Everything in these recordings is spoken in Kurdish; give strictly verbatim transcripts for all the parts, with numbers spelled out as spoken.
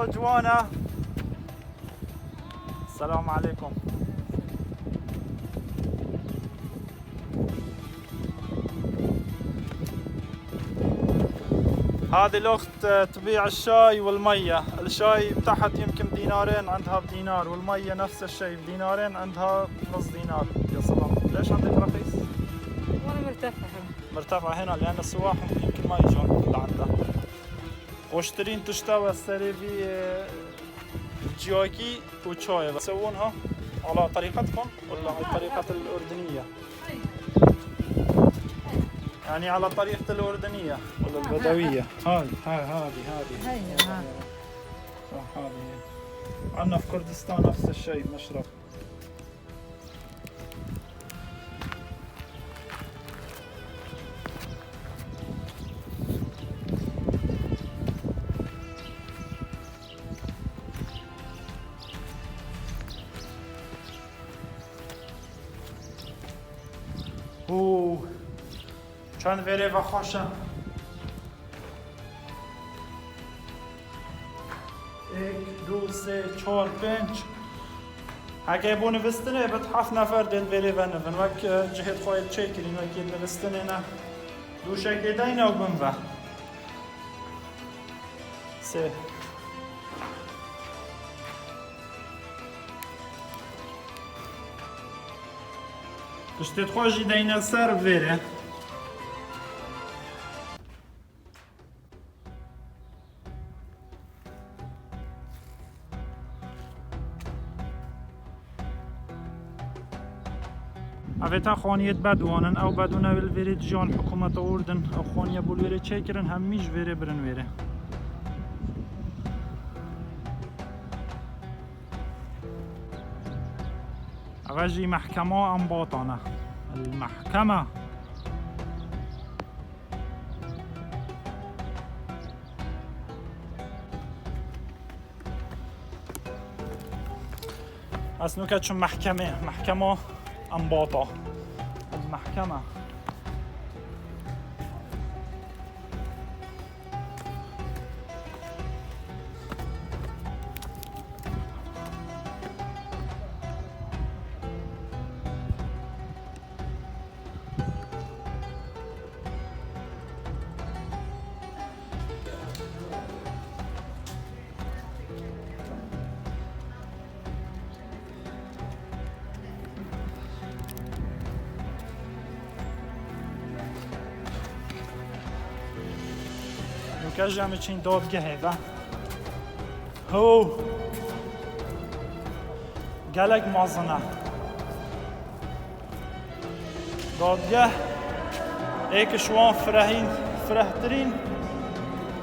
جوانا. السلام عليكم. هذه الأخت تبيع الشاي والمية. الشاي تحت يمكن بدينارين، عندها بدينار، والمية نفس الشيء، بدينارين عندها نص دينار. يا سلام، ليش عندك رخيص؟ وأنا مرتفعة هنا. مرتفعة هنا لأن السواح يمكن ما يجون لعندها. Xweştirîn tişta we serê vî, e, ciyakî û çayê ve. Sewon ha? Ala tariqetkum? Wala al tariqet al urduniye? Yani ala tariqet al urduniye wala al bedewiye? Hay, hay, hadi, hadi. Hay, ha. Ha, hadi. عندنا في كردستان نفس الشيء، مشرب. Oo, çend verê ve xweş e. Êk, du, sê, çar, pênc. Heke bû nivîstinê, bi heft nefer dê li vêrê venivin. Wek, e, cihê xwe yê çêkirîn, wek yê nivîstinê ne. Dûşekê deyne û bin ve. Sê. Tiştê xwe jî deyne ser vêrê. Evê te xaniyê bedwan in, ew bedûn ew li vêrê dijan hikûmeta Urdin, ew xaniye bû li vêrê çêkirin, hemî ji vêrê birin wêrê. Eve jî mehkema embatan e. El mehkeme. Ez nûke çûm mehkemê, mehkema embata. Mehkeme. Nûke jî em ê çîn dadgehê ve. Ho! Gelek mezin e. Dadgeh êk ji wan firehîn, firehtirîn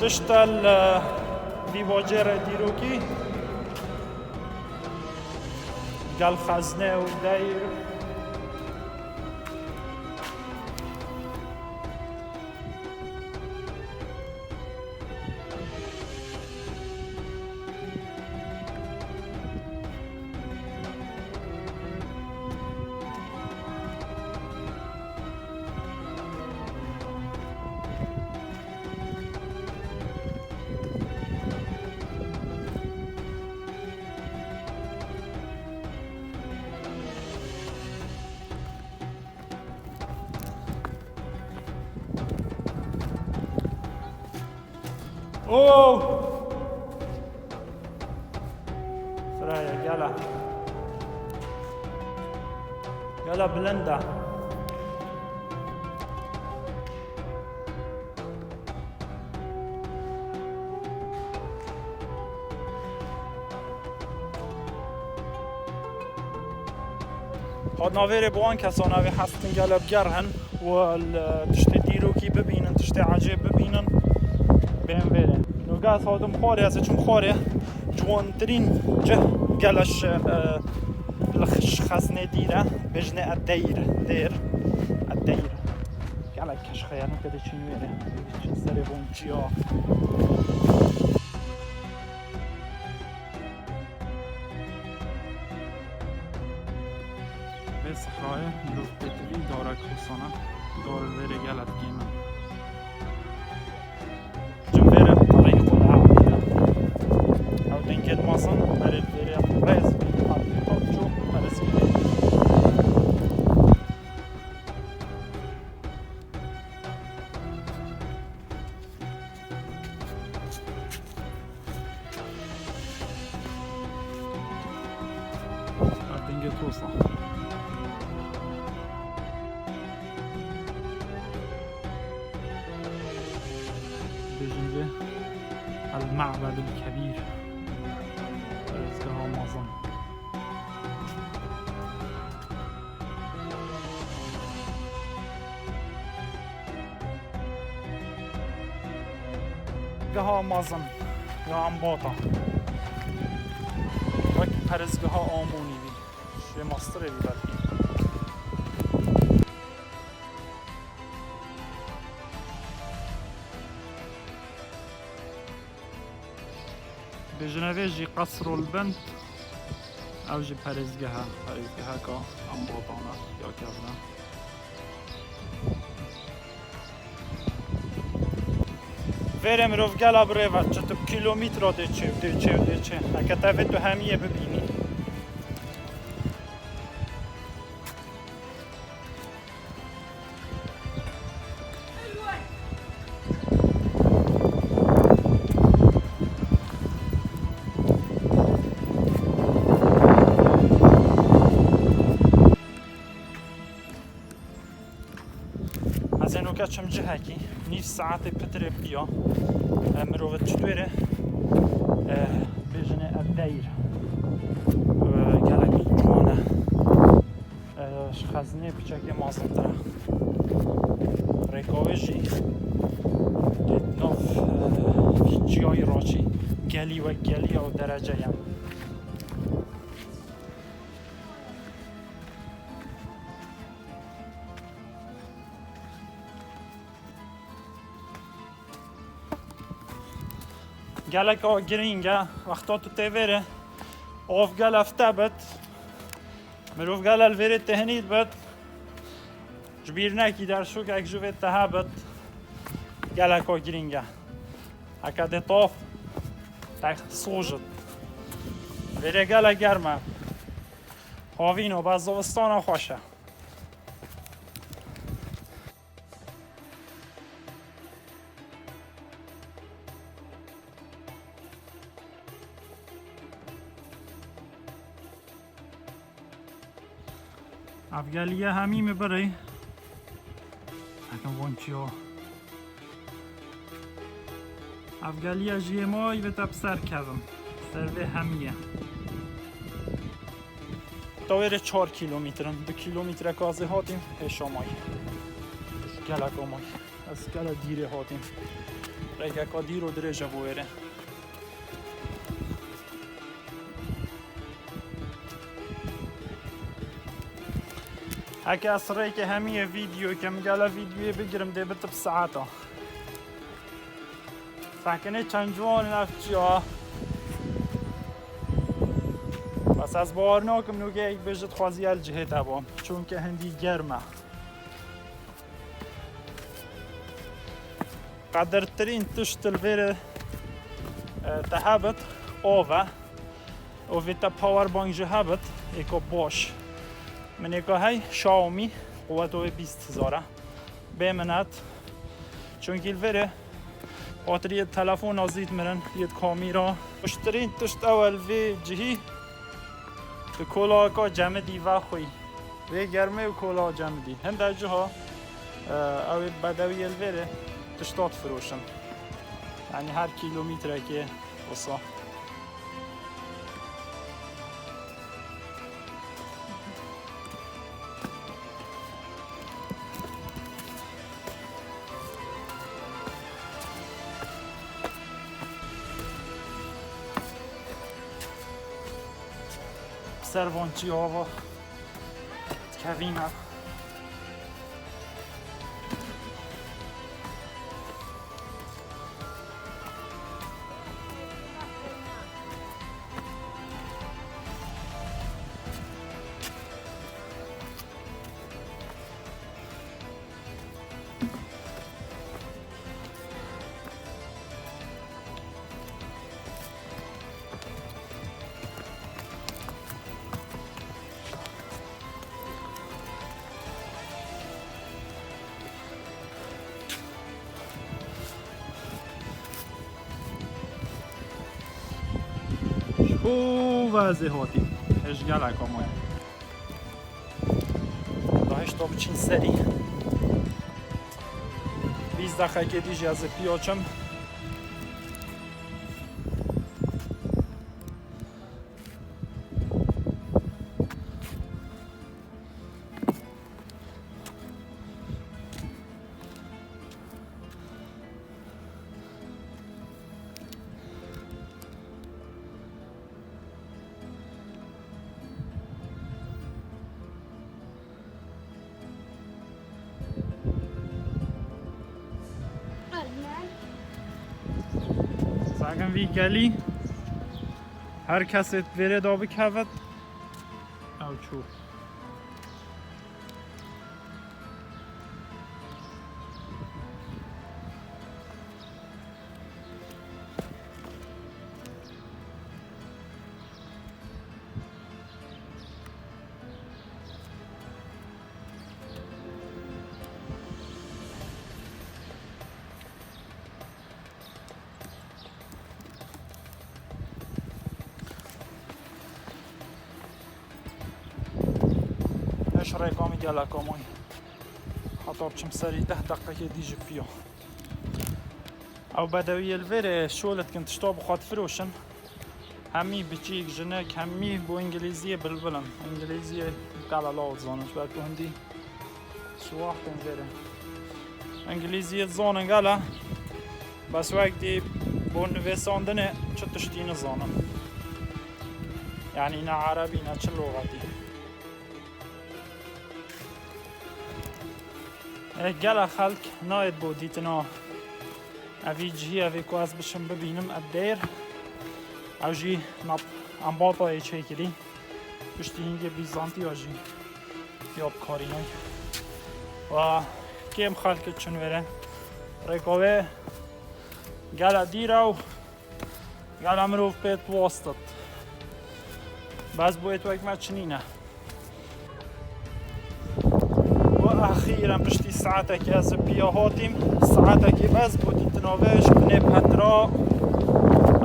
tişt e li vî bacê re dîrokî. Gel xezne û deyr. Oh! Sıraya gele. Gele bilinde. Hat navêrê bi wan kesan evê hestin gele bi ger hin û li tiştê dîrokî bibînin, tiştê ecêb bibînin, bên vêrê. Nûke ez hatim xwarê, ez ê çim xwarê. Ciwantirîn cih gele ji, e, li xeznê dîr e, bêjinê Edeyr, dêr, Edeyr. Gelek keşxeyan ke diçin wê re. Diçin serê bonciya. Vê sihrayê mirov pêtivî darek hosana. Dar li vêrê gelek kêm e. Cim vêrê terîq û lehevî ye. Wisa. Bêjin vê El Ma'bedul Kebîr. Perestgeha mezin. Geha mezin ya Embata. Wek perestgeha Amonî bî. Şêmastirê bî belkî. Bêjine vê jî Qesrul Bend, ew jî perêzgeh e, perêzgeheka Embatan e ya kevne. Vêrê mirov gela birêve çi tu kîlomîtra dê çê, dê çê, dê çê. Heke tevê tu hemiyê bibînî. Ez ê noke çim cihekî, nîv saetê pitirê piya. E, mirov çi wêre, e, bêjine ev deyr. E, gelekî ciwan e. E, ji xezinê piçekê mezintir e. Rêka wê jî dê nav, e, vî çiyayî raçî gelî wek gelî ew derece ye. Geleka girîng e, wexta tu tê vêrê, av gel efte bit, mirov gel li vêrê tehnî bit, ji bîr nekî derşokek ji vê te hebit, geleka girîng e. Heke dê taf, te sojit. Vêrê gelek germ e. Havîn o, bes zivistana xweş e. Ev geliye hemî mi birê. Hekim von çiyo. Ev geliye jiyê ma, î vê te bi ser kevim. Ser vê hemiye. Ta wêrê çar kîlometre in, du kîlometre ka ez ê hatîm, hêşa mayî. Gelek a mayî. Ez gele dîrê hatîm. Rêkeka dîr û dirêj e bo wêrê. Heke ez rêkê hemiyê vîdyoyê kem, gele vîdyoyê bigirim, dê bitib saeta. Sekinê çend ciwan in ev çiya. Bes ez bawer nakim nûgeyek bêjit xwezî el cihê te bam. Çunke hindî germ e. Qedirtirîn tişt li vêrê, e, te hebit, av e. Û vê te power bank jî hebit, êko baş. Min êka hey Xiaomi, quweta wê bîst hezar e. Bê minet. Çunkî li vêrê bateriyê telefona zî dimirin, yê kamîra. Xweştirîn tişt ew e li vê cihî, tu kolaka cemidî vexwî. Vê germê û kola cemidî. Hinde ciha, e, ew ê bedewiyê li vêrê tişta difiroşin. Yanî her kîlometrekê wisa. Ser van çiya va dikevîme. Ji bo ve ez ê hatîm. Hêj gelek amayî. Heşta biçîn serî. Bîst deqekê dî jî ez ê piya çim. Sakin vî gelî, her kesê vêrê da bikevit, ew çû. Eş rêka min gelek komay. Heta biçim serî deh deqekê dî ji piya. Ew bedewiyê li vêrê şol dikin, tişta bi xwe difiroşin. Hemî biçîk, jinik, hemî bo îngilîziyê bilbil in. Îngilîziyê gela law dizanin, ji ber ku hindî siwax tên vêrê. Îngilîziyê dizanin gela, bes wek dî bo nivêsandinê çi tiştî nizanin. Yanî ne erebî, ne çi loxetî. Ê, gela xelk nayêt bo dîtina evî cihî, evê ku ez biçim bibînim, ev dêr. Ew jî nap-, embatayê çêkirî. Piştî hingê Bîzantiya jî ya bikarînay. Wa kêm xelk çin wêre. Rêka wê gela dîr e û gela mirov pê diwastit. Bes bo êt wek me çinîne. Û exîren piştî saetekê ez piya hatîm. Saetekê bes bo dîtina vê ji binê petra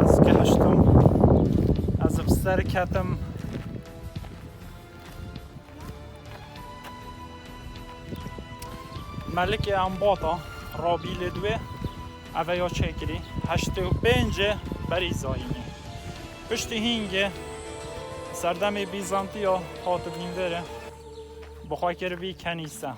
ez gehiştim. Ez bi ser ketim. Melikê Embata, Rabî lê divê, eve ya çêkirî, heştê û pêncê berî zayînê. Piştî hîngê serdemê Bîzantiya hatibîn vêrê, bi xwe kiribî kenîse.